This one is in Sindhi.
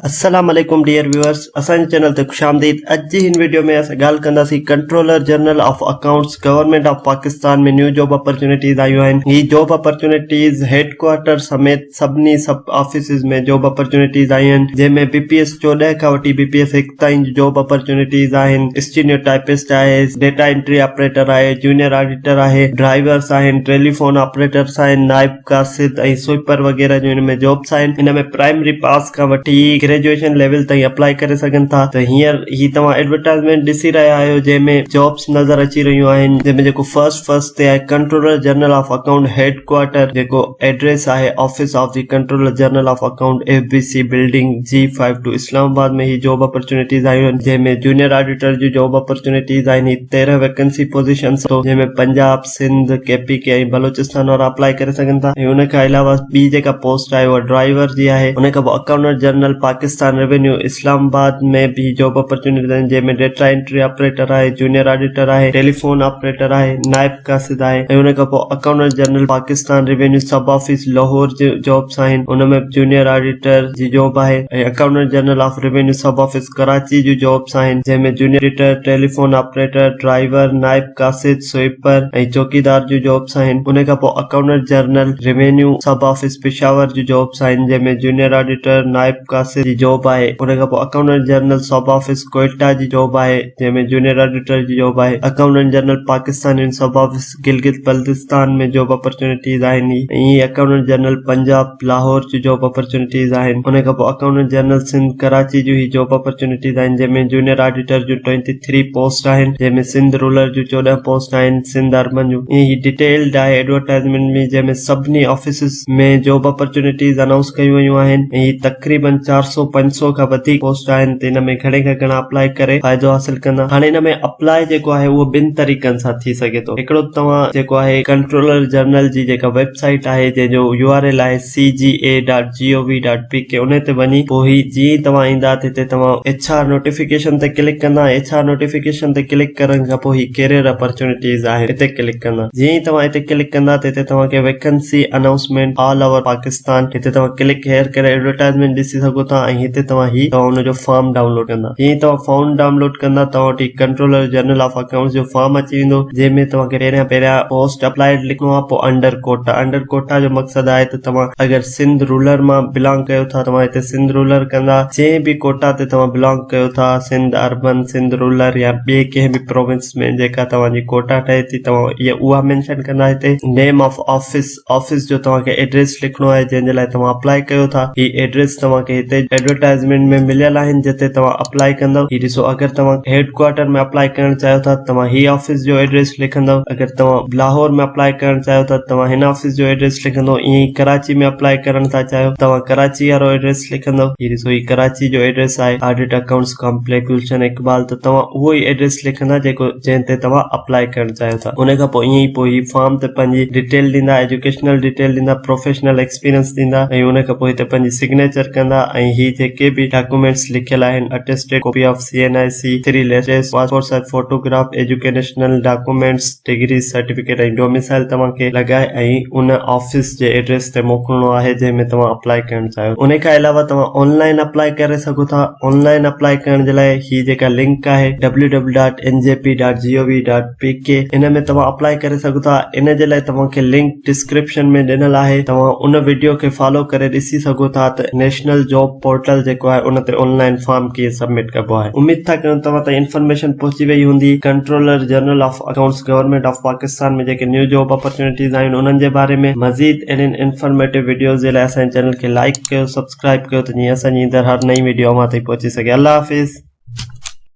السلام عليڪم ڊيئر ويورز اسان جي چينل تي خوش آمديد اڄ جي هن ويڊيو ۾ اسان ڳالهه ڪنداسين controller general of accounts government of Pakistan ۾ new job opportunities آيون آهن هي جاب اپرچونيٽيز هيڊ ڪوارٽر سميت سڀني سب آفيسز ۾ جاب اپرچونيٽيز آيون آهن جنهن ۾ بي پي ايس 14 کان وٺي بي پي ايس 1 تائين جاب اپرچونيٽيز آهن اسٽينيو ٽائپسٽ آهي ڊيٽا انٽري آپريٽر آهي جونيئر آڊيٽر آهي ڊرائيورس آهن ٽيليفون آپريٽرس آهن نائب قاصد ۽ سوئيپر وغيره جون ان ۾ جابس آهن ان ۾ پرائمري پاس کان وٺي گريجوئيشن ليول تائين اپلائي ڪري سگهن ٿا ته هينئر هي توهان ايڊورٽائزمينٽ ڏسي رهيا آهيو جنهن ۾ جابس نظر اچي رهيون آهن جنهن ۾ جيڪو فرسٽ فرسٽ تي آهي controller general of account headquarter جيڪو ايڊريس آهي office of the controller general of account F B C building G five two Islamabad ۾ he job opportunities آيون آهن جنهن ۾ جونيئر آڊيٽر جون جاب اپرچونيٽيز آهن هي 13 ويڪنسي پوزيشنس جنهن ۾ Punjab Sindh, K P K ۽ Balochistan وارا اپلائي ڪري سگهن ٿا ۽ ان کان علاوه ٻي جيڪا پوسٽ آهي اها ڊرائيور جي آهي ان کان پوء accountant general Pakistan revenue Islamabad ۾ به جاب اپرچونٽيز آهن جنهن ۾ ڊيٽا انٽري آپريٽر آهي جونيئر آڊيٽر آهي ٽيليفون آپريٽر آهي نائب قاصد آهي ۽ ان کان پوء accountant general Pakistan revenue sub office Lahore جي جابس آهن ان ۾ جونيئر آڊيٽر جي جاب آهي ۽ accountant general of revenue sub office Karachi June jobs آهن جنهن ۾ junior auditor, telephone operator, driver, نائب قاصد، سوئيپر ۽ چوڪيدار جون جابس آهن. ان کان پوء accountant general, revenue sub office Peshawar جون جابس آهن جنهن ۾ جونيئر آڊيٽر، نائب قاصد جي جاب آهي. ان کان پوء accountant general sub office Quetta جي جاب آهي جنهن ۾ جونيئر آڊيٽر جي جاب آهي. Accountant general Pakistan revenue sub office Gilgit Baltistan ۾ job opportunities آهن ائين ئي اڪائونٽنٽ جنرل پنجاب لاهور جون جاب اپرچونيٽيز آهن ان کان پوء اڪائونٽنٽ جنرل سنڌ ڪراچي جون هي جاب اپرچونيٽيز آهن جنهن ۾ جونيئر آڊيٽر جون ٽوئنٽي ٿري پوسٽ آهن جنهن ۾ سنڌ رولر جون 14 پوسٽ آهن سنڌ اربن جون ائين هي ڊيٽيلڊ آهي ايڊورٽائزمينٽ ۾ جنهن ۾ سڀني آفيسز ۾ جاب اپرچونيٽيز انائونس ڪيون ويون آهن ۽ هي تقريبن 400 500 کان وڌيڪ پوسٽ آهن ته ان ۾ گهڻي کان گهڻا اپلائي ڪري فائدو حاصل ڪندا هاڻي ان ۾ اپلائي جيڪو آهي اهو ٻن طريقن سان ٿي سگهي ٿو هڪڙو توهان جيڪو آهي ڪنٽرولر جنرل جي جيڪا ويب سائيٽ آهي جنهن جو يو آر ايل آهي C G A dot G O V dot P K ان تي وڃي پوء هي جيئن ئي توهان ايندا ته هتي توهان ايڇ آر نوٽيفڪيشن تي ڪلڪ ڪندا ايڇ آر نوٽيفڪيشن تي ڪلڪ ڪرڻ کان پوء هي ڪيريئر اپرچونيٽيز آهن هتي ڪلڪ ڪندا جيئن ئي توهان هتي ڪلڪ ڪندا ته هتي توهان کي vacancy announcement all over Pakistan هتي توهان ڪلڪ هيئر ڪري ايڊورٽائزمينٽ ڏسي سگهو ٿا ۽ هتي توهان هي توهان ان جو فارم ڊائونلوڊ ڪندا جيئن ئي توهان فارم ڊائونلوڊ ڪندا توهان وٽ هي ڪنٽرولر جنرل آف اڪائونٽس جو فارم اچي ويندو جنهن ۾ توهان کي پهريان پهريان پوسٽ اپلائيڊ لکڻو آهي پوء انڊر ڪوٽا انڊر ڪوٽا جو مقصد آهي ته توهان اگر سنڌ رولر مان بلانگ ڪيو ٿا توهان هتي سنڌ رولر ڪندا جنهن به ڪوٽا تي توهان بلانگ ڪيو ٿا سنڌ اربن سنڌ رولر يا ٻئي ڪنهن به پروونس ۾ جيڪا توهان جي ڪوٽا ٺهي ٿي توهان اها مينشن ڪندا هتي نيم آف آفيس آفيس جو توهان کي ايڊريس لکڻو آهي جنهن جي لاء توهان اپلائي ڪيو ٿا هي ايڊريس توهان کي هتي ايڊورٽائزمينٽ ۾ مليل آهن جتي توهان اپلائي ڪندو هي ڏسو اگر توهان هيڊ ڪوارٽر ۾ اپلائي ڪرڻ چاهيو ٿا توهان هي آفيس جو ايڊريس لکندو اگر توهان لاهور ۾ اپلائي ڪرڻ چاهيو ٿا توهان هن آفيس جو ايڊريس لکندو ائين ئي ڪراچي ۾ اپلائي ڪرڻ ٿا چاهيو توهان ڪراچي وارو ايڊريس لکندو هي ڏسو هي ڪراچي جو ايڊريس آهي audit accounts complex Gulshan Iqbal ته توهان اهو ئي ايڊريس لکندا جيڪو جنهن تي توهان اپلائي ڪرڻ چاهيو ٿا ان کان پوء ائين ئي پوء هي فارم تي پنهنجي ڊيٽيل ڏيندا ايجوڪيشنل ڊيٽيل ڏيندا پروفيشنل ايڪسپيرينس ڏيندا ۽ ان کان پوء هتي پنهنجي سگنيچر ڪندا ۽ هي جيڪي به ڊاڪومينٽس لکيل آهن attested copy of C N I C 3 latest passport size photograph educational documents degree certificate ۽ domicile توهان کي لڳائي ۽ ان آفيس جي ايڊريس تي موڪلڻو آهي جنهن ۾ توهان اپلائي ڪرڻ چاهيو ان کان علاوه توهان آن لائن اپلائي ڪري سگهو ٿا آن لائن اپلائي ڪرڻ جي لاء هي جيڪا لنڪ آهي W W dot N J P dot G O V dot P K ان ۾ توهان اپلائي ڪري سگهو ٿا ان جي لاء توهان کي لنڪ ڊسڪرپشن ۾ ڏنل آهي توهان ان وڊيو کي فالو ڪري ڏسي سگهو ٿا ته نيشنل جاب پورٽل جيڪو آهي ان تي آن لائن فارم ڪيئن سبمٽ ڪبو آهي اميد ٿا ڪريون توهان تائين انفارميشن پهچي وئي هوندي controller general of accounts government of Pakistan ۾ جيڪي نيو جاب اپرچونيٽيز آهن انهن جي باري ۾ مزيد اهڙين انفارميٽو وڊيوز جي لاء اسان جي چينل کي لائڪ ڪيو سبسڪرائب ڪيو ته جيئن اسان جي ايندڙ هر نئين وڊيو اوهان تائين پهچي سگهي الله حافظ.